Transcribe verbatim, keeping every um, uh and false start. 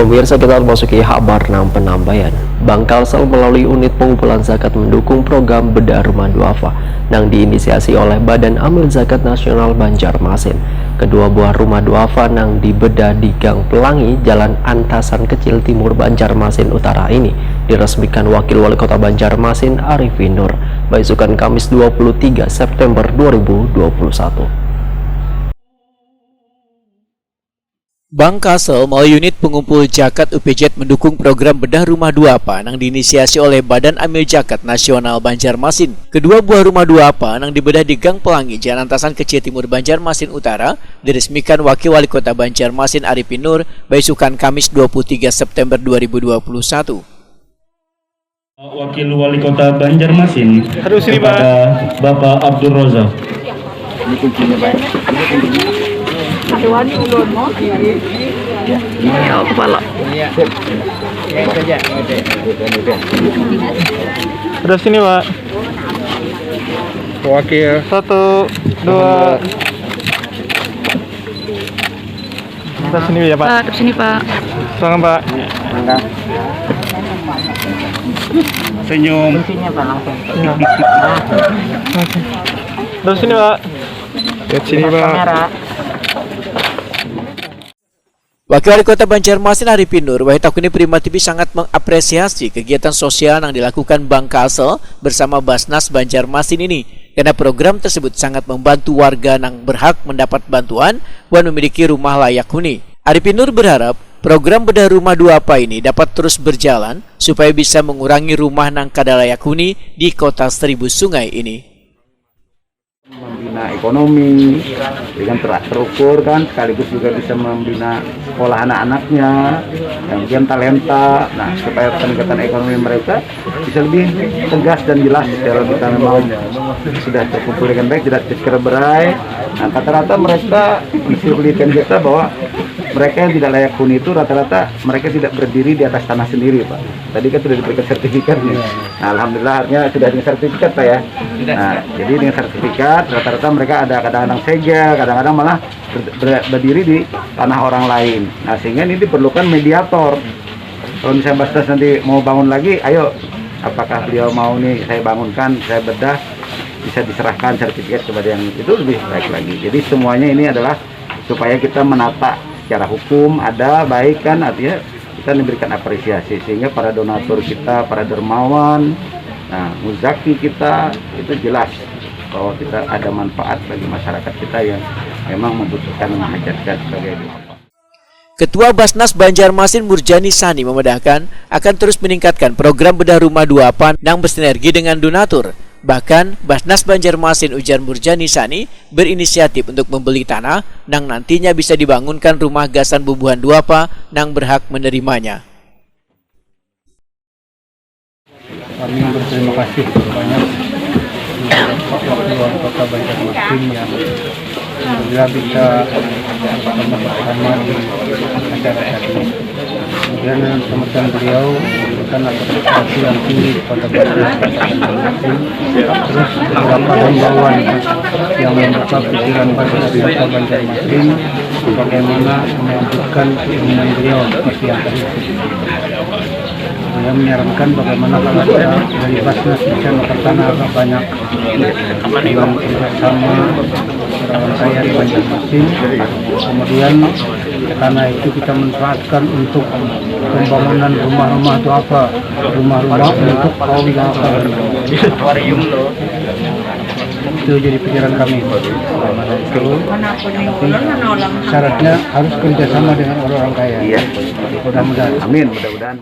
Pemirsa, kita masuki habar nang penambayan. Bank Kalsel melalui unit pengumpulan zakat mendukung program bedah rumah duafa nang diinisiasi oleh Badan Amil Zakat Nasional Banjarmasin. Kedua buah rumah duafa nang dibedah di Gang Pelangi, Jalan Antasan Kecil Timur, Banjarmasin Utara ini diresmikan Wakil Wali Kota Banjarmasin Arifin Nur, baisukan Kamis dua puluh tiga September dua ribu dua puluh satu. Bank Kalsel melalui unit pengumpul zakat U P Z mendukung program bedah rumah duafa nang diinisiasi oleh Badan Amil Zakat Nasional Banjarmasin. Kedua buah rumah duafa nang dibedah di Gang Pelangi, Jalan Antasan Kecil Timur, Banjarmasin Utara, diresmikan Wakil Wali Kota Banjarmasin Arifin Nur, baisukan Kamis dua puluh tiga September dua ribu dua puluh satu. Wakil Wali Kota Banjarmasin. Aduh, sini, Pak. Kepada Bapak Abdul Rozak. Ini kuncinya, Pak. Ini kuncinya. Aduh, ini ulun mau. Ya, kepala. Iya. Sip. Ya, itu aja. Oke. Udah, udah. Aduh, sini, Pak. Wakil. Satu, dua. Kita sini ya, Pak. Pak, ke sini, Pak. Silakan, Pak. Senyum. Kuncinya, Pak, langsung. Iya. Oke. Terus sini, Pak. Ke sini, Pak. Kamera. Wakil Wali Kota Banjarmasin Arifin Nur, wayah tahun ini Prima T V sangat mengapresiasi kegiatan sosial yang dilakukan Bank Kalsel bersama Basnas Banjarmasin ini, karena program tersebut sangat membantu warga yang berhak mendapat bantuan wan memiliki rumah layak huni. Arifin Nur berharap program bedah rumah duafa ini dapat terus berjalan supaya bisa mengurangi rumah nang kada layak huni di Kota Seribu Sungai ini. Membina ekonomi dengan ter-, terukur kan, sekaligus juga bisa membina sekolah anak-anaknya, kemudian talenta. Nah, supaya peningkatan ekonomi mereka bisa lebih tegas dan jelas kalau kita memang sudah terkumpul dengan baik, tidak ceker berai. Nah, rata-rata mereka, hasil penelitian kita bahwa mereka yang tidak layak huni itu rata-rata mereka tidak berdiri di atas tanah sendiri, Pak. Tadi kan sudah diberikan sertifikatnya. Iya. Nah, alhamdulillah, artinya sudah dengan sertifikat, Pak, ya. Sudah. Nah, jadi dengan sertifikat, rata-rata mereka ada kadang-kadang segel, kadang-kadang malah ber-, ber-, berdiri di tanah orang lain. Nah, sehingga ini diperlukan mediator. Kalau misalnya Basnas nanti mau bangun lagi, ayo, apakah beliau mau nih saya bangunkan, saya bedah, bisa diserahkan sertifikat kepada yang itu lebih baik lagi. Jadi semuanya ini adalah supaya kita menata secara hukum, ada baik kan, artinya kita diberikan apresiasi sehingga para donatur kita, para dermawan, nah, muzaki kita itu jelas bahwa kita ada manfaat bagi masyarakat kita yang memang membutuhkan, menghajatkan sebagai duafa. Ketua Basnas Banjarmasin Murjani Sani memedahkan akan terus meningkatkan program bedah rumah duafa nang bersinergi dengan donatur. Bahkan, Basnas Banjarmasin, ujar Murjani Sani, berinisiatif untuk membeli tanah nang nantinya bisa dibangunkan rumah gasan bubuhan duafa nang berhak menerimanya. Kami berterima kasih banyak kepada Pak Wakil Wali Kota Banjarmasin yang sudah bisa bersama-sama di acara tadi. Kemudian, kemudian beliau memberikan apresiasi yang tinggi kepada Basnas Kota Banjarmasin. Terus beberapa himbauan yang membuka pikiran Basnas Kota Banjarmasin bagaimana melanjutkan keinginan beliau seperti yang tadi. Beliau menyarankan bagaimana kalau ada dari Basnas bisa nuker tanah agak banyak dengan kerjasama orang kaya di Banjarmasin. Kemudian tanah itu kita manfaatkan untuk pembangunan rumah-rumah atau apa, rumah-rumah untuk kaum duafa. Itu jadi pikiran kami. Itu syaratnya harus kerjasama dengan orang-orang kaya. Iya. Mudah-mudahan. Amin, mudah-mudahan.